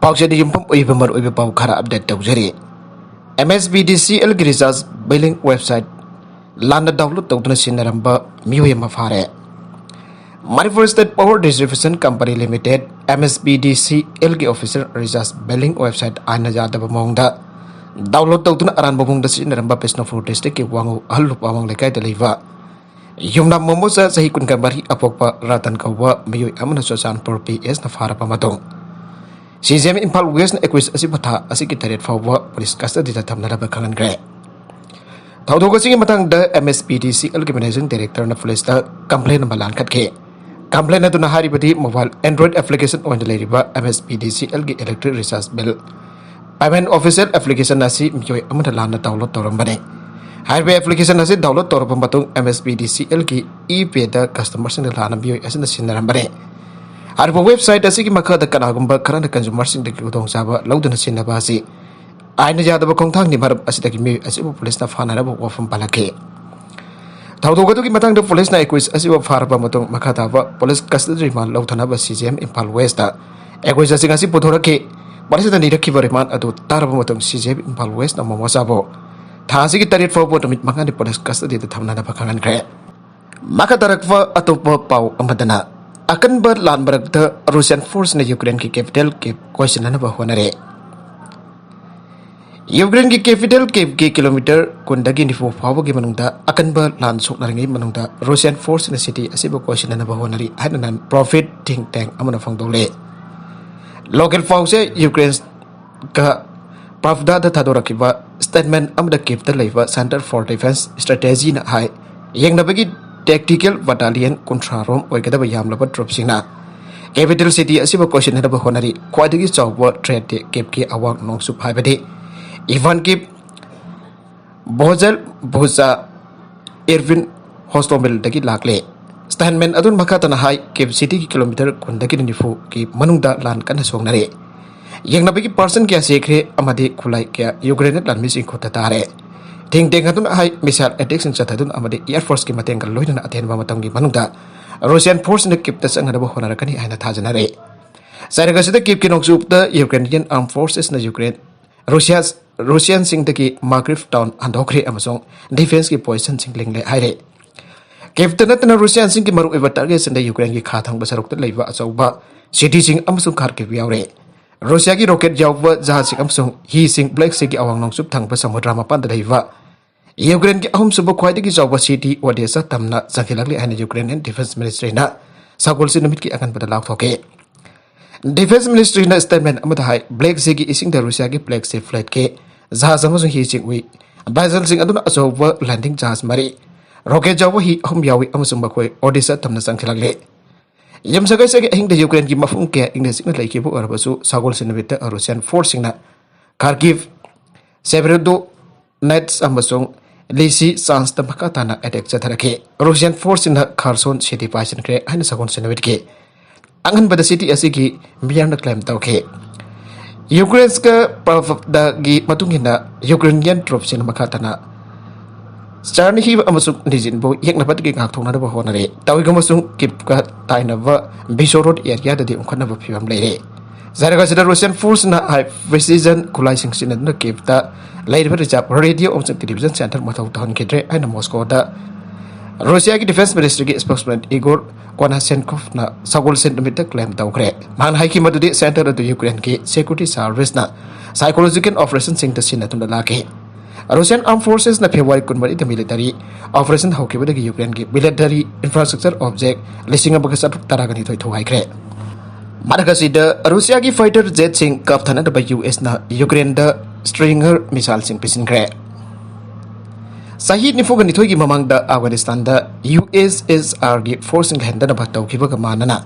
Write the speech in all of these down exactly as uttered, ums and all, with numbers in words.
ꯄꯥꯎꯆꯦꯗ ꯌꯨꯝꯐꯝ ꯑꯣꯏꯕ ꯃꯔꯨꯑꯣꯏꯕ ꯄꯥꯎ ꯈꯔ ꯑꯞꯗꯦꯠ ꯇꯧꯖꯔꯤ꯫ M S B D C ꯑꯦꯜꯒꯤ ꯔꯤꯆꯥꯔꯖ ꯕꯤꯂꯤꯡ ꯋꯦꯕꯁꯥꯏꯠ ꯂꯥꯟꯅ ꯗꯥꯎꯟꯂꯣꯗ ꯇꯧꯗꯨꯅ ꯁꯤꯖꯤꯟꯅꯔꯝꯕ ꯃꯤꯑꯣꯏ ꯑꯃ ꯐꯥꯔꯦ꯫ Manipur state power distribution company limited, M S B D C ꯑꯦꯜꯒꯤ ꯑꯣꯐꯤꯁꯤꯌꯦꯜ ꯔꯤꯆꯥꯔꯖ ꯕꯤꯂꯤꯡ ꯋꯦꯕꯁꯥꯏꯠ ꯑꯥꯏꯟꯅ ꯌꯥꯗꯕ ꯃꯑꯣꯡꯗ ꯗꯥꯎꯟꯂꯣꯗ ꯇꯧꯗꯨꯅ ꯑꯔꯥꯟꯕ ꯃꯑꯣꯡꯗ ꯁꯤꯖꯤꯟꯅꯔꯝꯕ ꯕꯤꯁꯅꯨꯄꯨꯔ ꯗꯤꯁꯇ꯭ꯔꯤꯛꯀꯤ ꯋꯥꯉꯨ ꯑꯍꯜ ꯂꯨꯄꯥꯋꯥꯡ ꯂꯩꯀꯥꯏꯗ ꯂꯩꯕ ꯌꯨꯝꯅꯥꯝ ꯃꯣꯃꯣꯆꯥ ꯆꯍꯤ ꯀꯨꯟꯒ ꯃꯔꯤ ꯑꯄꯣꯛꯄ ꯔꯇꯟ ꯀꯧꯕ ꯃꯤꯑꯣꯏ ꯑꯃꯅ ꯆꯨꯔꯆꯥꯟꯄꯨꯔ ꯄꯤ ꯑꯦꯁꯅ ꯐꯥꯔꯕ ꯃꯇꯨꯡ, ꯁꯤ ꯖꯤ ꯑꯦꯝ ꯏꯝꯐꯥꯜ ꯋꯦꯁꯅ ꯑꯦꯀ꯭ꯌꯨꯁ ꯑꯁꯤꯕꯨ ꯊꯥ ꯑꯁꯤꯒꯤ ꯇꯔꯦꯠ ꯐꯥꯎꯕ ꯄꯨꯂꯤꯁ ꯀꯁꯇꯗꯤꯗ ꯊꯝꯅꯅꯕ ꯈꯪꯍꯟꯈ꯭ꯔꯦ꯫ ꯊꯧꯗꯣꯛ ꯑꯁꯤꯒꯤ ꯃꯇꯥꯡꯗ ꯑꯦꯝ ꯑꯦꯁ ꯄꯤ ꯗꯤ ꯁꯤ ꯑꯦꯜꯒꯤ ꯃꯦꯅꯦꯖꯤꯡ ꯗꯥꯏꯔꯦꯛꯇꯔꯅ ꯄꯨꯂꯤꯁꯇ ꯀꯝꯄ꯭ꯂꯦꯟ ꯑꯃ ꯂꯥꯟꯈꯠꯈꯤ꯫ ꯀꯝꯄ꯭ꯂꯦꯟ ꯑꯗꯨꯅ ꯍꯥꯏꯔꯤꯕꯗꯤ ꯃꯣꯕꯥꯏꯜ ꯑꯦꯟꯗ꯭ꯔꯣꯏꯗ ꯑꯦꯄ꯭ꯂꯤꯀꯦꯁꯟ ꯑꯣꯏꯅ ꯂꯩꯔꯤꯕ ꯑꯦꯝ ꯑꯦꯁ ꯄꯤ ꯗꯤ ꯁꯤ ꯑꯦꯜꯒꯤ electric recharge bill payment official application ꯑꯁꯤ ꯃꯤꯑꯣꯏ ꯑꯃꯅ ꯂꯥꯟꯅ ꯗꯥꯎꯟꯂꯣꯗ ꯇꯧꯔꯝꯕꯅꯤ꯫ ꯍꯥꯏꯔꯤꯕ ꯑꯦꯄ꯭ꯂꯤꯀꯦꯁꯟ ꯑꯁꯤ ꯗꯥꯎꯟꯂꯣꯗ ꯇꯧꯔꯕ ꯃꯇꯨꯡ ꯑꯦꯝ ꯑꯦꯁ ꯄꯤ ꯗꯤ ꯁꯤ ꯑꯦꯜꯒꯤ ꯏ ꯄꯦꯗ ꯀꯁꯇꯃꯔꯁꯤꯡꯅ ꯂꯥꯟꯅ ꯃꯤꯑꯣꯏ ꯑꯁꯤꯅ ꯁꯤꯖꯤꯟꯅꯔꯝꯕꯅꯤ꯫ ꯍꯥꯏꯔꯤꯕ ꯋꯦꯕꯁꯥꯏꯠ ꯑꯁꯤꯒꯤ ꯃꯈꯥꯗ ꯀꯅꯥꯒꯨꯝꯕ ꯈꯔꯅ ꯀꯟꯖꯨꯃꯔꯁꯤꯡꯗꯒꯤ ꯈꯨꯗꯣꯡꯆꯥꯕ ꯂꯧꯗꯨꯅ ꯁꯤꯖꯤꯟꯅꯕ ꯑꯁꯤ ꯑꯥꯏꯟꯅ ꯌꯥꯗꯕ ꯈꯣꯡꯊꯥꯡꯅꯤ, ꯃꯔꯝ ꯑꯁꯤꯗꯒꯤ ꯃꯤꯑꯣꯏ ꯑꯁꯤꯕꯨ ꯄꯨꯂꯤꯁꯅ ꯐꯥꯅꯅꯕ ꯋꯥꯐꯝ ꯄꯥꯜꯂꯛꯈꯤ꯫ ꯊꯧꯗꯣꯛ ꯑꯗꯨꯒꯤ ꯃꯇꯥꯡꯗ ꯄꯨꯂꯤꯁꯅ ꯑꯦꯀ꯭ꯌꯨꯁ ꯑꯁꯤꯕꯨ ꯐꯥꯔꯕ ꯃꯇꯨꯡ ꯃꯈꯥ ꯇꯥꯕ ꯄꯨꯂꯤꯁ ꯀꯁꯇꯗꯤ ꯔꯤꯃꯥꯟ ꯂꯧꯊꯅꯕ C G M Imphal west accused ꯑꯁꯤꯡ ꯑꯁꯤ ꯄꯨꯊꯣꯔꯛꯈꯤ꯫ ꯄꯨꯂꯤꯁꯅ ꯅꯤꯔꯛꯈꯤꯕ ꯔꯤꯃꯥꯟ ꯑꯗꯨ ꯇꯥꯔꯕ ꯃꯇꯨꯡ ꯁꯤ ꯖꯤ ꯑꯦꯝ ꯏꯝꯐꯥꯜ ꯋꯦꯁꯅ ꯃꯣꯃꯣꯆꯥꯕꯨ ꯊꯥ ꯑꯁꯤꯒꯤ ꯇꯔꯦꯠ ꯐꯥꯎꯕ ꯅꯨꯃꯤꯠ ꯃꯉꯥꯅꯤ ꯄꯨꯂꯤꯁ ꯀꯁꯇꯗꯤꯗ ꯊꯝꯅꯅꯕ ꯈꯪꯍꯟꯈ꯭ꯔꯦ꯫ ꯃꯈꯥ ꯇꯥꯔꯛꯄ ꯑꯇꯣꯞꯄ ꯄꯥꯎ ꯑꯃꯗꯅ, ꯑꯀꯟꯕ ꯂꯥꯟ ꯃꯔꯛꯇ ꯔꯨꯁꯤꯌꯥꯟ ꯐꯣꯔꯁꯅ ꯌꯨꯀ꯭ꯔꯦꯟꯒꯤ ꯀꯦꯄꯤꯇꯦꯜ ꯀꯤꯞ ꯀꯣꯏꯁꯤꯟꯅꯅꯕ ꯍꯣꯠꯅꯔꯦ꯫ ꯌꯨꯀ꯭ꯔꯦꯟꯒꯤ ꯀꯦꯄꯤꯇꯦꯜ ꯀꯤꯞꯀꯤ ꯀꯤꯂꯣꯃꯤꯇꯔ ꯀꯨꯟꯗꯒꯤ ꯅꯤꯐꯨ ꯐꯥꯎꯕꯒꯤ ꯃꯅꯨꯡꯗ ꯑꯀꯟꯕ ꯂꯥꯟ ꯁꯣꯛꯅꯔꯤꯉꯩ ꯃꯅꯨꯡꯗ ꯔꯨꯁꯤꯌꯥꯟ ꯐꯣꯔꯁꯅ ꯁꯤꯇꯤ ꯑꯁꯤꯕꯨ ꯀꯣꯏꯁꯤꯟꯅꯅꯕ ꯍꯣꯠꯅꯔꯤ ꯍꯥꯏꯅ ꯅꯟ ꯄ꯭ꯔꯣꯐꯤꯠ ꯊꯤꯡ ꯇꯦꯡ ꯑꯃꯅ ꯐꯣꯡꯗꯣꯛꯂꯦ꯫ ꯂꯣꯀꯦꯜ ꯄꯥꯎꯁꯦ ꯌꯨꯀ꯭ꯔꯦꯟꯒ ꯄ꯭ꯔꯥꯚꯗꯥꯗ ꯊꯥꯗꯣꯔꯛꯈꯤꯕ ꯁ꯭ꯇꯦꯠꯃꯦꯟ ꯑꯃꯗ ꯀꯤꯞꯇ ꯂꯩꯕ ꯁꯦꯟꯇꯔ ꯐꯣꯔ ꯗꯤꯐꯦꯟꯁ ꯁ꯭ꯇ꯭ꯔꯦꯇꯦꯖꯤꯅ ꯍꯥꯏ, ꯌꯦꯡꯅꯕꯒꯤ ꯇꯦꯛꯇꯤꯀꯦꯜ ꯕꯠꯇꯥꯂꯤꯌꯟ ꯀꯨꯟꯊ꯭ꯔꯥ ꯔꯣꯝ ꯑꯣꯏꯒꯗꯕ ꯌꯥꯝꯂꯕ ꯇ꯭ꯔꯨꯞꯁꯤꯡꯅ ꯀꯦꯄꯤꯇꯦꯜ ꯁꯤꯇꯤ ꯑꯁꯤꯕꯨ ꯀꯣꯏꯁꯤꯟꯅꯅꯕ ꯍꯣꯠꯅꯔꯤ꯫ ꯈ꯭ꯋꯥꯏꯗꯒꯤ ꯆꯥꯎꯕ ꯊ꯭ꯔꯦꯠꯇꯤ ꯀꯤꯞꯀꯤ ꯑꯋꯥꯡ ꯅꯣꯡꯆꯨꯞ ꯍꯥꯏꯕꯗꯤ ꯏꯚꯥꯟ ꯀꯤꯞ, ꯚꯣꯖꯦꯜ ꯚꯨꯖꯥ, ꯏꯔꯚꯤꯟ ꯍꯣꯁꯇꯣꯃꯤꯜꯗꯒꯤ ꯂꯥꯛꯂꯦ꯫ ꯁ꯭ꯇꯦꯟꯃꯦꯟ ꯑꯗꯨꯅ ꯃꯈꯥ ꯇꯥꯅ ꯍꯥꯏ, ꯀꯤꯞ ꯁꯤꯇꯤꯒꯤ ꯀꯤꯂꯣꯃꯤꯇꯔ ꯀꯨꯟꯗꯒꯤ ꯅꯤꯐꯨꯒꯤ ꯃꯅꯨꯡꯗ ꯂꯥꯟ ꯀꯟꯅ ꯁꯣꯛꯅꯔꯤ꯫ ꯌꯦꯡꯅꯕꯒꯤ ꯄꯥꯔꯁꯟ ꯀꯌꯥ ꯁꯤꯈ꯭ꯔꯦ ꯑꯃꯗꯤ ꯈꯨꯠꯂꯥꯏ ꯀꯌꯥ ꯌꯨꯀ꯭ꯔꯦꯟ ꯂꯥꯟꯃꯤꯁꯤꯡ ꯈꯨꯠꯇ ꯇꯥꯔꯦ꯫ ꯊꯤꯡ ꯇꯦꯡ ꯑꯗꯨꯅ ꯍꯥꯏ, ꯃꯤꯁꯥꯏꯜ ꯑꯦꯇꯦꯛꯁꯤꯡ ꯆꯠꯊꯗꯨꯅ ꯑꯃꯗꯤ ꯑꯦꯌꯔ ꯐꯣꯔꯁꯀꯤ ꯃꯇꯦꯡꯒ ꯂꯣꯏꯅꯅ ꯑꯇꯦꯟꯕ ꯃꯇꯝꯒꯤ ꯃꯅꯨꯡꯗ ꯔꯨꯁꯤꯌꯥꯟ ꯐꯣꯔꯁꯅ ꯀꯤꯞꯇ ꯆꯪꯅꯅꯕ ꯍꯣꯠꯅꯔꯛꯀꯅꯤ ꯍꯥꯏꯅ ꯊꯥꯖꯅꯔꯦ꯫ ꯆꯩꯔꯛ ꯑꯁꯤꯗ ꯀꯤꯞꯀꯤ ꯅꯣꯡꯆꯨꯞꯇ Ukrainian Armed Forcesꯅ Ukraine, Russia, Russianꯁꯤꯡꯗꯒꯤ Makariv town ꯍꯟꯗꯣꯛꯈ꯭ꯔꯦ ꯑꯃꯁꯨꯡ defenceꯀꯤ positionꯁꯤꯡ ꯂꯤꯡꯂꯦ ꯍꯥꯏꯔꯦ꯫ ꯀꯤꯞꯇ ꯅꯠꯇꯅ Russianꯁꯤꯡꯒꯤ ꯃꯔꯨꯑꯣꯏꯕ targetꯁꯤꯡꯗ Ukraineꯒꯤ ꯈꯥ ꯊꯪꯕ ꯁꯔꯨꯛꯇ ꯂꯩꯕ ꯑꯆꯧꯕ cityꯁꯤꯡ ꯑꯃꯁꯨꯡ Kharkiv ꯌꯥꯎꯔꯦ꯫ Russiaꯒꯤ rocket ꯌꯥꯎꯕ ꯖꯍꯥꯖꯁꯤꯡ ꯑꯃꯁꯨꯡ ꯍꯤꯁꯤꯡ Black Seaꯒꯤ ꯑꯋꯥꯡ ꯅꯣꯡꯆꯨꯞ ꯊꯪꯕ ꯁꯃꯨꯗ꯭ꯔ ꯃꯄꯥꯟꯗ ꯂꯩꯕ Ukraineꯒꯤ ꯑꯍꯨꯝꯁꯨꯕ ꯈ꯭ꯋꯥꯏꯗꯒꯤ ꯆꯥꯎꯕ city Odessa ꯇꯝꯅ ꯆꯪꯁꯤꯜꯂꯛꯂꯤ ꯍꯥꯏꯅ Ukrainian Defense Ministryꯅ ꯁꯒꯣꯜꯁꯦꯟ ꯅꯨꯃꯤꯠꯀꯤ ꯑꯉꯟꯕꯗ ꯂꯥꯎꯊꯣꯛꯈꯤ꯫ Defense Ministryꯅ statement ꯑꯃꯗ ꯍꯥꯏ, Black Seaꯒꯤ ꯏꯁꯤꯡꯗ Russiaꯒꯤ Black Sea Fleetꯀꯤ ꯖꯍꯥꯖ ꯑꯃꯁꯨꯡ ꯍꯤꯁꯤꯡ ꯎꯏ꯫ Vesselꯁꯤꯡ ꯑꯗꯨꯅ ꯑꯆꯧꯕ landing ꯖꯍꯥꯖ ꯃꯔꯤ, rocket ꯌꯥꯎꯕ ꯍꯤ ꯑꯍꯨꯝ ꯌꯥꯎꯏ ꯑꯃꯁꯨꯡ ꯃꯈꯣꯏ Odessa ꯇꯝꯅ ꯆꯪꯁꯤꯜꯂꯛꯂꯤ꯫ ꯌꯨꯝꯁꯀꯩꯁꯒꯤ ꯑꯍꯤꯡꯗ Ukraineꯒꯤ ꯃꯐꯝ ꯀꯌꯥ ꯏꯪꯅ ꯆꯤꯛꯅ ꯂꯩꯈꯤꯕ ꯑꯣꯏꯔꯕꯁꯨ, ꯁꯒꯣꯜꯁꯦꯟ ꯅꯨꯃꯤꯠꯇ Russian forceꯁꯤꯡꯅ Kharkiv, Severodonetsk ꯑꯃꯁꯨꯡ Lysychanskꯇ ꯃꯈꯥ ꯇꯥꯅ attack ꯆꯠꯊꯔꯛꯈꯤ꯫ Russian forceꯁꯤꯡꯅ Kherson city ꯄꯥꯏꯁꯤꯟꯈ꯭ꯔꯦ ꯍꯥꯏꯅ ꯁꯒꯣꯜꯁꯦꯟ ꯅꯨꯃꯤꯠꯀꯤ ꯑꯉꯟꯕꯗ city ꯑꯁꯤꯒꯤ mayorꯅ claim ꯇꯧꯈꯤ꯫ Ukrainska Pravdaꯒꯤ ꯃꯇꯨꯡ ꯏꯟꯅ, Ukrainian troopꯁꯤꯡꯅ ꯃꯈꯥ ꯇꯥꯅ Chernihiv ꯑꯃꯁꯨꯡ Nizhnyvo ꯌꯦꯛꯅꯕꯗꯒꯤ ꯉꯥꯛꯊꯣꯛꯅꯅꯕ ꯍꯣꯠꯅꯔꯤ꯫ ꯇꯧꯏꯒꯨꯝꯕꯁꯨꯡ Kievꯀ ꯇꯥꯏꯅꯕ Vyshohroddꯀꯤ areaꯗꯗꯤ ꯎꯪꯈꯠꯅꯕ ꯐꯤꯕꯝ ꯂꯩꯔꯦ꯫ ꯆꯩꯔꯛ ꯑꯁꯤꯗ Russian forceꯅ high precision ꯈꯨꯠꯂꯥꯏꯁꯤꯡ ꯁꯤꯖꯤꯟꯅꯗꯨꯅ Kievꯇ ꯂꯩꯔꯤꯕ reserve radio ꯑꯃꯁꯨꯡ television centre ꯃꯊꯧ ꯇꯧꯍꯟꯈꯤꯗ꯭ꯔꯦ ꯍꯥꯏꯅ Moscowꯗ Russiaꯒꯤ Defense Ministryꯒꯤ spokesman Igor Konashenkovꯅ ꯁꯒꯣꯜꯁꯦꯟ ꯅꯨꯃꯤꯠꯇ claim ꯇꯧꯈ꯭ꯔꯦ꯫ ꯃꯍꯥꯛꯅ ꯍꯥꯏꯈꯤ ꯃꯗꯨꯗꯤ centre ꯑꯗꯨ Ukraineꯒꯤ security serviceꯅ psychological operationꯁꯤꯡꯗ ꯁꯤꯖꯤꯟꯅꯗꯨꯅ ꯂꯥꯛꯈꯤ꯫ Russian Armed Forcesꯅ February ꯀꯨꯟꯃꯔꯤꯗ military operation ꯍꯧꯈꯤꯕꯗꯒꯤ Ukraineꯒꯤ military infrastructure object ꯂꯤꯁꯤꯡ ꯑꯃꯒ ꯆꯥꯇ꯭ꯔꯨꯛ ꯇꯔꯥꯒ ꯅꯤꯊꯣꯏ ꯊꯨꯒꯥꯏꯈ꯭ꯔꯦ꯫ ꯃꯔꯛ ꯑꯁꯤꯗ Russiaꯒꯤ fighter jetꯁꯤꯡ ꯀꯥꯞꯊꯅꯅꯕ USꯅ Ukraineꯗ Stinger missileꯁꯤꯡ ꯄꯤꯁꯤꯟꯈ꯭ꯔꯦ꯫ ꯆꯍꯤ ꯅꯤꯐꯨꯒ ꯅꯤꯊꯣꯏꯒꯤ ꯃꯃꯥꯡꯗ Afghanistanꯗ USSRꯒꯤ forceꯁꯤꯡ ꯂꯩꯍꯟꯗꯅꯕ ꯇꯧꯈꯤꯕꯒ ꯃꯥꯟꯅꯅ,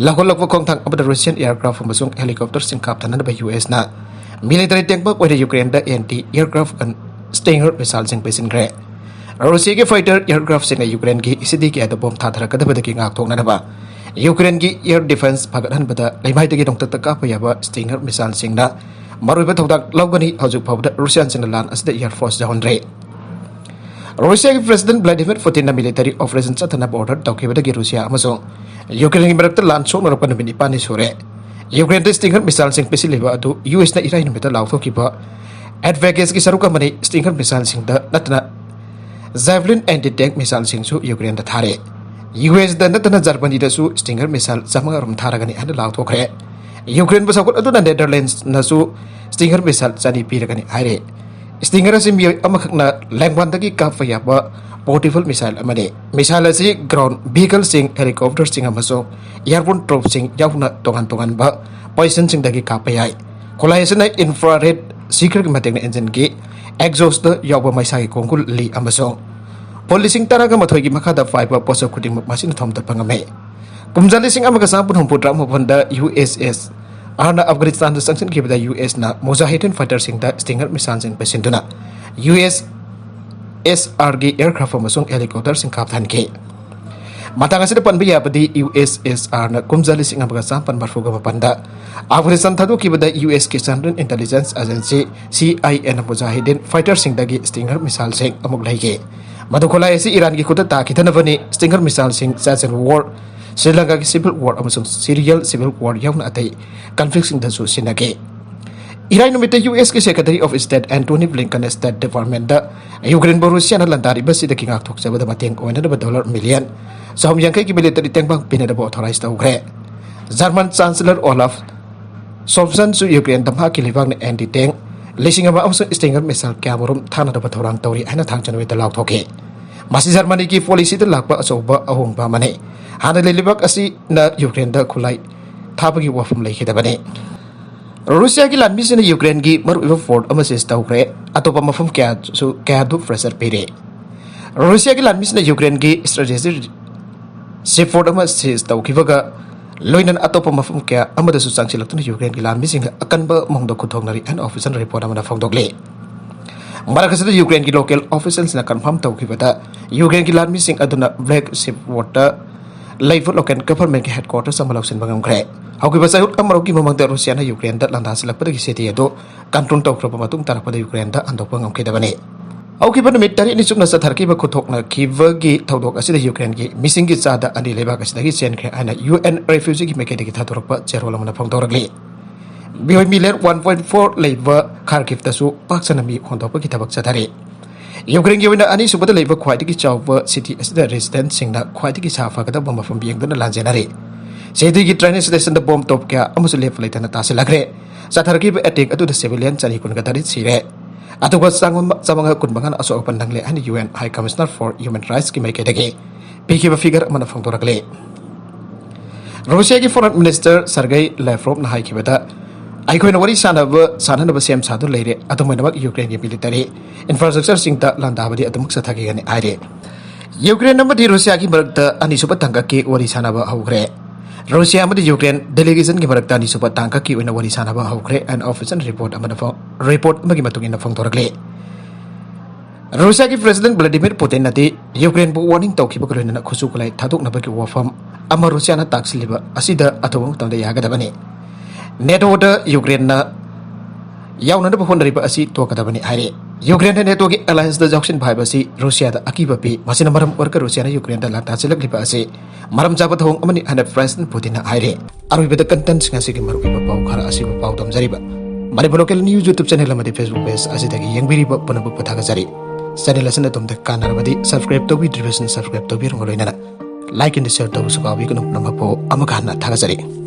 ꯂꯧꯍꯜꯂꯛꯄ ꯈꯣꯡꯊꯥꯡ ꯑꯃꯗ Russian aircraft ꯑꯃꯁꯨꯡ helicopterꯁꯤꯡ ꯀꯥꯞꯊꯅꯅꯕ USꯅ military tank ꯑꯣꯏꯅ Ukraineꯗ anti aircraft gun Stinger missileꯁꯤꯡ ꯄꯤꯁꯤꯟꯈ꯭ꯔꯦ꯫ Russiaꯒꯤ fighter aircraftꯁꯤꯡꯅ Ukraineꯒꯤ cityꯒꯤ ꯑꯗꯨ bomb ꯊꯥꯊꯔꯛꯀꯗꯕꯗꯒꯤ ꯉꯥꯛꯊꯣꯛꯅꯅꯕ Ukraineꯒꯤ air defence ꯐꯒꯠꯍꯟꯕꯗ ꯂꯩꯃꯥꯏꯗꯒꯤ ꯅꯣꯡꯊꯛꯇ ꯀꯥꯞꯄ ꯌꯥꯕ Stinger missileꯁꯤꯡꯅ ꯃꯔꯨꯑꯣꯏꯕ ꯊꯧꯗꯥꯡ ꯂꯧꯒꯅꯤ꯫ ꯍꯧꯖꯤꯛ ꯐꯥꯎꯕꯗ Russiaꯁꯤꯡꯅ ꯂꯥꯟ ꯑꯁꯤꯗ air force ꯌꯥꯎꯍꯟꯗ꯭ꯔꯤ꯫ Russiaꯒꯤ President Vladimir Putinꯅ military operation ꯆꯠꯊꯅꯕ order ꯇꯧꯈꯤꯕꯗꯒꯤ Russia ꯑꯃꯁꯨꯡ Ukraineꯒꯤ ꯃꯔꯛꯇ ꯂꯥꯟ ꯁꯣꯛꯅꯔꯛꯄ ꯅꯨꯃꯤꯠ ꯅꯤꯄꯥꯟꯅꯤ ꯁꯨꯔꯦ꯫ ꯌꯨꯀ꯭ꯔꯦꯟꯗ Stinger missileꯁꯤꯡ ꯄꯤꯁꯤꯜꯂꯤꯕ ꯑꯗꯨ ꯌꯨ ꯑꯦꯁꯅ ꯏꯔꯥꯏ ꯅꯨꯃꯤꯠꯇ ꯂꯥꯎꯊꯣꯛꯈꯤꯕ advantageꯀꯤ ꯁꯔꯨꯛ ꯑꯃꯅꯤ꯫ Stinger missileꯁꯤꯡꯗ ꯅꯠꯇꯅ Javelin anti-tank missileꯁꯤꯡꯁꯨ ꯌꯨꯀ꯭ꯔꯦꯟꯗ ꯊꯥꯔꯦ꯫ ꯌꯨ ꯑꯦꯁꯗ ꯅꯠꯇꯅ ꯖꯔꯃꯅꯤꯗꯁꯨ Stinger missile ꯆꯥꯝꯃꯉꯥ ꯔꯣꯝ ꯊꯥꯔꯒꯅꯤ ꯍꯥꯏꯅ ꯂꯥꯎꯊꯣꯛꯈ꯭ꯔꯦ꯫ ꯌꯨꯀ꯭ꯔꯦꯟꯕꯨ ꯁꯧꯒꯠ ꯑꯗꯨꯅ ꯅꯦꯗꯔꯂꯦꯟꯁꯅꯁꯨ Stinger missile ꯆꯅꯤ ꯄꯤꯔꯒꯅꯤ ꯍꯥꯏꯔꯦ꯫ Stinger ꯑꯁꯤ ꯃꯤꯑꯣꯏ ꯑꯃꯈꯛꯅ ꯂꯦꯡꯕꯥꯟꯗꯒꯤ ꯀꯥꯞꯄ ꯌꯥꯕ portable missile ꯑꯃꯅꯤ꯫ Missile ꯑꯁꯤ ground vehicleꯁꯤꯡ, helicopterꯁꯤꯡ ꯑꯃꯁꯨꯡ airborne troops ꯁꯤꯡ ꯌꯥꯎꯅ ꯇꯣꯉꯥꯟ ꯇꯣꯉꯥꯟꯕ positionꯁꯤꯡꯗꯒꯤ ꯀꯥꯞꯄ ꯌꯥꯏ꯫ ꯈꯨꯠꯂꯥꯏ ꯑꯁꯤꯅ infrared seekerꯒꯤ ꯃꯇꯦꯡꯅ engineꯒꯤ exhaustꯇ ꯌꯥꯎꯕ ꯃꯩꯁꯥꯒꯤ ꯀꯣꯡꯒꯨꯜ ꯂꯤ ꯑꯃꯁꯨꯡ ꯐꯨꯠ ꯂꯤꯁꯤꯡ ꯇꯔꯥꯒ ꯃꯥꯊꯣꯏꯒꯤ ꯃꯈꯥꯗ ꯄꯥꯏꯕ ꯄꯣꯠꯁꯛ ꯈꯨꯗꯤꯡꯃꯛ ꯃꯁꯤꯅ ꯊꯣꯝꯗꯠꯄ ꯉꯝꯃꯤ꯫ ꯀꯨꯝꯖꯥ ꯂꯤꯁꯤꯡ ꯑꯃꯒ ꯆꯥꯝꯃꯥꯄꯟ ꯍꯨꯝꯐꯨꯇꯔꯥ ꯃꯥꯄꯟꯗ ꯌꯨ ꯑꯦꯁ ꯑꯦꯁ ꯑꯥꯔꯅ ꯑꯐꯒꯥꯅꯤꯁꯇꯥꯟꯗ ꯆꯪꯁꯤꯟꯈꯤꯕꯗ ꯌꯨ ꯑꯦꯁꯅ Mujahideen fighterꯁꯤꯡꯗ Stinger missileꯁꯤꯡ ꯄꯤꯁꯤꯟꯗꯨꯅ ꯌꯨ ꯑꯦꯁ ꯑꯦꯁ ꯑꯥꯔꯒꯤ aircraft ꯑꯃꯁꯨꯡ helicopterꯁꯤꯡ ꯀꯥꯞꯊꯍꯟꯈꯤ꯫ ꯃꯇꯥꯡ ꯑꯁꯤꯗ ꯄꯟꯕ ꯌꯥꯕꯗꯤ ꯌꯨ ꯑꯦꯁ ꯑꯦꯁ ꯑꯥꯔꯅ ꯀꯨꯝꯖꯥ ꯂꯤꯁꯤꯡ ꯑꯃꯒ ꯆꯥꯝꯃꯥꯄꯟ ꯃꯔꯤꯐꯨꯒ ꯃꯥꯄꯟꯗ ꯑꯐꯒꯥꯅꯤꯁꯇꯥꯟ ꯊꯥꯗꯣꯛꯈꯤꯕꯗ ꯌꯨ ꯑꯦꯁꯀꯤ Central Intelligence Agency, C I ꯑꯦꯅ Mujahideen fighterꯁꯤꯡꯗꯒꯤ Stinger missileꯁꯤꯡ ꯑꯃꯨꯛ ꯂꯩꯈꯤ꯫ ꯃꯗꯨ ꯈꯨꯠꯂꯥꯏ ꯑꯁꯤ ꯏꯔꯥꯟꯒꯤ ꯈꯨꯠꯇ ꯇꯥꯈꯤꯗꯅꯕꯅꯤ꯫ Stinger missileꯁꯤꯡ Chechen War, Shri ꯂꯪꯀꯥꯒꯤ civil war ꯑꯃꯁꯨꯡ Syrian civil war ꯌꯥꯎꯅ ꯑꯇꯩ conflictꯁꯤꯡꯗꯁꯨ ꯁꯤꯖꯤꯟꯅꯈꯤ꯫ ꯏꯔꯥꯏ ꯅꯨꯃꯤꯠꯇ ꯌꯨ ꯑꯦꯁꯀꯤ Secretary of State Antony Blinken State Departmentꯇ ꯌꯨꯀ꯭ꯔꯦꯟꯕꯨ ꯔꯨꯁꯤꯌꯥꯅ ꯂꯥꯟꯗꯥꯔꯤꯕꯁꯤꯗꯒꯤ ꯉꯥꯛꯊꯣꯛꯆꯕꯗ ꯃꯇꯦꯡ ꯑꯣꯏꯅꯅꯕ dollar million ꯆꯍꯨꯝ ꯌꯥꯡꯈꯩꯒꯤ military ꯇꯦꯡꯕꯥꯡ ꯄꯤꯅꯅꯕ authorize ꯇꯧꯈ꯭ꯔꯦ꯫ German Chancellor Olaf Scholzꯁꯨ ꯌꯨꯀ꯭ꯔꯦꯟꯗ ꯃꯍꯥꯛꯀꯤ ꯂꯩꯕꯥꯛꯅ anti-tank ꯂꯤꯁꯤꯡ ꯑꯃ ꯑꯃꯁꯨꯡ Stinger missile ꯀꯌꯥꯃꯔꯨꯝ ꯊꯥꯅꯅꯕ ꯊꯧꯔꯥꯡ ꯇꯧꯔꯤ ꯍꯥꯏꯅ ꯊꯥꯡꯖ ꯅꯨꯃꯤꯠꯇ ꯂꯥꯎꯊꯣꯛꯈꯤ꯫ ꯃꯁꯤ ꯖꯔꯃꯅꯤꯒꯤ policyꯗ ꯂꯥꯛꯄ ꯑꯆꯧꯕ ꯑꯍꯣꯡꯕ ꯑꯃꯅꯤ꯫ ꯍꯥꯟꯅ ꯂꯩꯕꯥꯛ ꯑꯁꯤꯅ ꯌꯨꯀ꯭ꯔꯦꯟꯗ ꯈꯨꯠꯂꯥꯏ ꯊꯥꯕꯒꯤ ꯋꯥꯐꯝ ꯂꯩꯈꯤꯗꯕꯅꯤ꯫ ꯔꯨꯁꯤꯌꯥꯒꯤ ꯂꯥꯟꯃꯤꯁꯤꯡꯅ ꯌꯨꯀ꯭ꯔꯦꯟꯒꯤ ꯃꯔꯨꯑꯣꯏꯕ port ꯑꯃ seize ꯇꯧꯈ꯭ꯔꯦ꯫ ꯑꯇꯣꯞꯄ ꯃꯐꯝ ꯀꯌꯥꯁꯨ, ꯀꯌꯥꯗꯨ pressure ꯄꯤꯔꯦ꯫ ꯔꯨꯁꯤꯌꯥꯒꯤ ꯂꯥꯟꯃꯤꯁꯤꯡꯅ ꯌꯨꯀ꯭ꯔꯦꯟꯒꯤ strategic seaport ꯑꯃ seize ꯇꯧꯈꯤꯕꯒ ꯂꯣꯏꯅꯅ ꯑꯇꯣꯞꯄ ꯃꯐꯝ ꯀꯌꯥ ꯑꯃꯗꯁꯨ ꯆꯪꯁꯤꯜꯂꯛꯇꯨꯅ ꯌꯨꯀ꯭ꯔꯦꯟꯒꯤ ꯂꯥꯟꯃꯤꯁꯤꯡꯒ ꯑꯀꯟꯕ ꯃꯑꯣꯡꯗ ꯈꯨꯗꯣꯡꯅꯔꯤ ꯍꯥꯏꯅ official report ꯑꯃꯅ ꯐꯣꯡꯗꯣꯛꯂꯤ꯫ ꯃꯔꯛ ꯑꯁꯤꯗ ꯌꯨꯀ꯭ꯔꯦꯟꯒꯤ local officialꯁꯤꯡꯅ confirm ꯇꯧꯈꯤꯕꯗ ꯌꯨꯀ꯭ꯔꯦꯟꯒꯤ ꯂꯥꯟꯃꯤꯁꯤꯡ ꯑꯗꯨꯅ Black Seaportꯇ ꯂꯩꯕ local governmentꯀꯤ headquarters ꯑꯃ ꯂꯧꯁꯤꯟꯕ ꯉꯝꯈ꯭ꯔꯦ꯫ ꯍꯧꯈꯤꯕ ꯆꯌꯣꯜ ꯑꯃꯔꯣꯝꯒꯤ ꯃꯃꯥꯡꯗ ꯔꯨꯁꯤꯌꯥꯅ ꯌꯨꯀ꯭ꯔꯦꯟꯗ ꯂꯥꯟꯗꯥꯁꯤꯜꯂꯛꯄꯗꯒꯤ city ꯑꯗꯨ control ꯇꯧꯈ꯭ꯔꯕ ꯃꯇꯨꯡ ꯇꯥꯔꯛꯄꯗ ꯌꯨꯀ꯭ꯔꯦꯟꯗ ꯍꯟꯗꯣꯛꯄ ꯉꯝꯈꯤꯗꯕꯅꯤ꯫ ꯍꯧꯈꯤꯕ ꯅꯨꯃꯤꯠ ꯇꯔꯦꯠꯅꯤ ꯆꯨꯞꯅ ꯆꯠꯊꯔꯛꯈꯤꯕ ꯈꯨꯊꯣꯛꯅꯈꯤꯕꯒꯤ ꯊꯧꯗꯣꯛ ꯑꯁꯤꯗ ꯌꯨꯀ꯭ꯔꯦꯟꯒꯤ ꯃꯤꯁꯤꯡꯒꯤ ꯆꯥꯗ ꯑꯅꯤ ꯂꯩꯕꯥꯛ ꯑꯁꯤꯗꯒꯤ ꯆꯦꯟꯈ꯭ꯔꯦ ꯍꯥꯏꯅ ꯌꯨ ꯑꯦꯟ ꯔꯤꯐ꯭ꯌꯨꯖꯤꯒꯤ ꯃꯥꯏꯀꯩꯗꯒꯤ ꯊꯥꯗꯣꯔꯛꯄ ꯆꯦꯔꯣꯜ ꯑꯃꯅ ꯐꯣꯡꯗꯣꯔꯛꯂꯤ꯫ ꯃꯤꯑꯣꯏ ꯃꯤꯂꯤꯌꯟ ꯋꯥꯟ ꯄꯣꯏꯟ ꯐꯣꯔ ꯂꯩꯕ ꯈꯥꯔꯀꯤꯞꯇꯁꯨ ꯄꯥꯛ ꯁꯟꯅ ꯃꯤ ꯍꯣꯟꯗꯣꯛꯄꯒꯤ ꯊꯕꯛ ꯆꯠꯊꯔꯤ꯫ ꯌꯨꯀ꯭ꯔꯦꯟꯒꯤ ꯑꯣꯏꯅ ꯑꯅꯤꯁꯨꯕꯗ ꯂꯩꯕ ꯈ꯭ꯋꯥꯏꯗꯒꯤ ꯆꯥꯎꯕ ꯁꯤꯇꯤ ꯑꯁꯤꯗ ꯔꯦꯁꯤꯗꯦꯟꯠꯁꯤꯡꯅ ꯈ꯭ꯋꯥꯏꯗꯒꯤ ꯁꯥ ꯐꯒꯗꯕ ꯃꯐꯝ ꯌꯦꯡꯗꯨꯅ ꯂꯥꯟꯖꯦꯟꯅꯔꯤ꯫ ꯁꯤꯇꯤꯒꯤ ꯇ꯭ꯔꯦꯟ ꯁ꯭ꯇꯦꯁꯟꯗ ꯕꯣꯝ ꯇꯣꯞ ꯀꯌꯥ ꯑꯃꯁꯨ ꯂꯦꯞꯄ ꯂꯩꯇꯅ ꯇꯥꯁꯤꯜꯂꯛꯈ꯭ꯔꯦ꯫ ꯆꯠꯊꯔꯛꯈꯤꯕ ꯑꯦꯇꯦꯛ ꯑꯗꯨꯗ ꯁꯤꯚꯤꯂꯤꯌꯟ ꯆꯅꯤ ꯀꯨꯟꯒ ꯇꯔꯦꯠ ꯁꯤꯔꯦ꯫ ꯑꯗꯨꯒ ꯆꯥꯝꯃ-, ꯆꯥꯝꯃꯉꯥ ꯀꯨꯟꯃꯉꯥꯅ ꯑꯁꯣꯛ ꯑꯄꯟ ꯅꯪꯂꯦ ꯍꯥꯏꯅ U N high commissioner for human ꯔꯥꯏꯠꯁꯀꯤ ꯃꯥꯏꯀꯩꯗꯒꯤ ꯄꯤꯈꯤꯕ ꯐꯤꯒꯔ ꯑꯃꯅ ꯐꯣꯡꯗꯣꯔꯛꯂꯤ꯫ ꯔꯨꯁꯤꯌꯥꯒꯤ ꯐꯣꯔꯦꯟ ꯃꯤꯅꯤꯁꯇꯔ ꯁꯔꯒꯩ ꯂꯦꯐ꯭ꯔꯣꯞꯅ ꯍꯥꯏꯈꯤꯕꯗ, "ꯑꯩꯈꯣꯏꯅ ꯋꯥꯔꯤ ꯁꯥꯅꯕ, ꯁꯥꯅꯅꯕ ꯁꯦꯝ ꯁꯥꯗꯨꯅ ꯂꯩꯔꯦ꯫ ꯑꯗꯨꯝ ꯑꯣꯏꯅꯃꯛ, ꯌꯨꯀ꯭ꯔꯦꯟꯒꯤ ꯃꯤꯂꯤꯇꯔꯤ ꯏꯟꯐ꯭ꯔꯥꯁ꯭ꯇ꯭ꯔꯛꯆꯔꯁꯤꯡꯗ ꯂꯥꯟꯗꯥꯕꯗꯤ ꯑꯗꯨꯃꯛ ꯆꯠꯊꯈꯤꯒꯅꯤ" ꯍꯥꯏꯔꯤ꯫ ꯌꯨꯀ꯭ꯔꯦꯟ ꯑꯃꯗꯤ ꯔꯨꯁꯤꯌꯥꯒꯤ ꯃꯔꯛꯇ ꯑꯅꯤꯁꯨꯕ ꯇꯥꯡꯀꯛꯀꯤ ꯋꯥꯔꯤ ꯁꯥꯅꯕ ꯍꯧꯈ꯭ꯔꯦ꯫ ꯔꯨꯁꯤꯌꯥ ꯑꯃꯗꯤ ꯌꯨꯀ꯭ꯔꯦꯟ ꯗꯦꯂꯤꯒꯦꯁꯟꯒꯤ ꯃꯔꯛꯇ ꯑꯅꯤꯁꯨꯕ ꯇꯥꯡꯀꯛꯀꯤ ꯑꯣꯏꯅ ꯋꯥꯔꯤ ꯁꯥꯅꯕ ꯍꯧꯈ꯭ꯔꯦ ꯍꯥꯏꯅ ꯑꯣꯐꯤꯁꯤꯌꯦꯜ ꯔꯤꯄꯣꯔꯠ ꯑꯃꯅ ꯐꯣ-, ꯔꯤꯄꯣꯔꯠ ꯑꯃꯒꯤ ꯃꯇꯨꯡ ꯏꯟꯅ ꯐꯣꯡꯗꯣꯔꯛꯂꯤ꯫ ꯔꯨꯁꯤꯌꯥꯒꯤ ꯄ꯭ꯔꯦꯁꯤꯗꯦꯟꯠ ꯚ꯭ꯂꯥꯗꯤꯃꯤꯔ ꯄꯨꯇꯤꯟꯅꯗꯤ ꯌꯨꯀ꯭ꯔꯦꯟꯕꯨ ꯋꯥꯔꯅꯤꯡ ꯇꯧꯈꯤꯕꯒ ꯂꯣꯏꯅꯅ ꯈꯨꯠꯁꯨ ꯈꯨꯠꯂꯥꯏ ꯊꯥꯗꯣꯛꯅꯕꯒꯤ ꯋꯥꯐꯝ ꯑꯃ ꯔꯨꯁꯤꯌꯥꯅ ꯇꯥꯛꯁꯤꯜꯂꯤꯕ ꯑꯁꯤꯗ ꯑꯊꯨꯕ ꯃꯇꯝꯗ ꯌꯥꯒꯗꯕꯅꯤ꯫ ꯅꯦꯇꯣꯗ ꯌꯨꯀ꯭ꯔꯦꯟꯅ ꯌꯥꯎꯅꯅꯕ ꯍꯣꯠꯅꯔꯤꯕ ꯑꯁꯤ ꯇꯣꯛꯀꯗꯕꯅꯤ ꯍꯥꯏꯔꯤ꯫ ꯌꯨꯀ꯭ꯔꯦꯟꯅ ꯅꯦꯇꯣꯒꯤ ꯑꯦꯂꯥꯌꯟꯁꯇ ꯌꯥꯎꯁꯤꯟꯕ ꯍꯥꯏꯕꯁꯤ ꯔꯨꯁꯤꯌꯥꯗ ꯑꯀꯤꯕ ꯄꯤ꯫ ꯃꯁꯤꯅ ꯃꯔꯝ ꯑꯣꯏꯔꯒ ꯔꯨꯁꯤꯌꯥꯅ ꯌꯨꯀ꯭ꯔꯦꯟꯗ ꯂꯥꯟ ꯇꯥꯁꯤꯜꯂꯛꯂꯤꯕ ꯑꯁꯤ ꯃꯔꯝ ꯆꯥꯕ ꯊꯧꯑꯣꯡ ꯑꯃꯅꯤ ꯍꯥꯏꯅ ꯄ꯭ꯔꯦꯁꯤꯗꯦꯟꯠ ꯄꯨꯇꯤꯟꯅ ꯍꯥꯏꯔꯤ꯫ ꯑꯔꯣꯏꯕꯗ ꯀꯟꯇꯦꯟꯠꯁꯤꯡ ꯑꯁꯤꯒꯤ ꯃꯔꯨꯑꯣꯏꯕ ꯄꯥꯎ ꯈꯔ ꯑꯁꯤꯕꯨ ꯄꯥꯎ ꯇꯝꯖꯔꯤꯕ Manipur local news YouTube channel ꯑꯃꯗꯤ ꯐꯦꯁꯕꯨꯛ ꯄꯦꯖ ꯑꯁꯤꯗꯒꯤ ꯌꯦꯡꯕꯤꯔꯤꯕ ꯄꯨꯝꯅꯃꯛꯄꯨ ꯊꯥꯒꯠꯆꯔꯤ꯫ ꯆꯦꯅꯦꯜ ꯑꯁꯤꯅ ꯑꯗꯣꯝꯗ ꯀꯥꯟꯅꯔꯕꯗꯤ ꯁꯕꯁꯀ꯭ꯔꯥꯏꯕ ꯇꯧꯕꯤꯗ꯭ꯔꯤꯕꯁꯤꯡ ꯁꯕꯁꯀ꯭ꯔꯥꯏꯕ ꯇꯧꯕꯤꯔꯝꯃ ꯂꯣꯏꯅꯅ ꯂꯥꯏꯛ ꯑꯃꯗꯤ ꯁꯤꯌꯔ ꯇꯧꯕꯁꯨ ꯀꯥꯎꯕꯤꯒꯅꯨ꯫ ꯄꯨꯝꯅꯃꯛꯄꯨ ꯑꯃꯨꯛꯀ ꯍꯟꯅ ꯊꯥꯒꯠꯆꯔꯤ꯫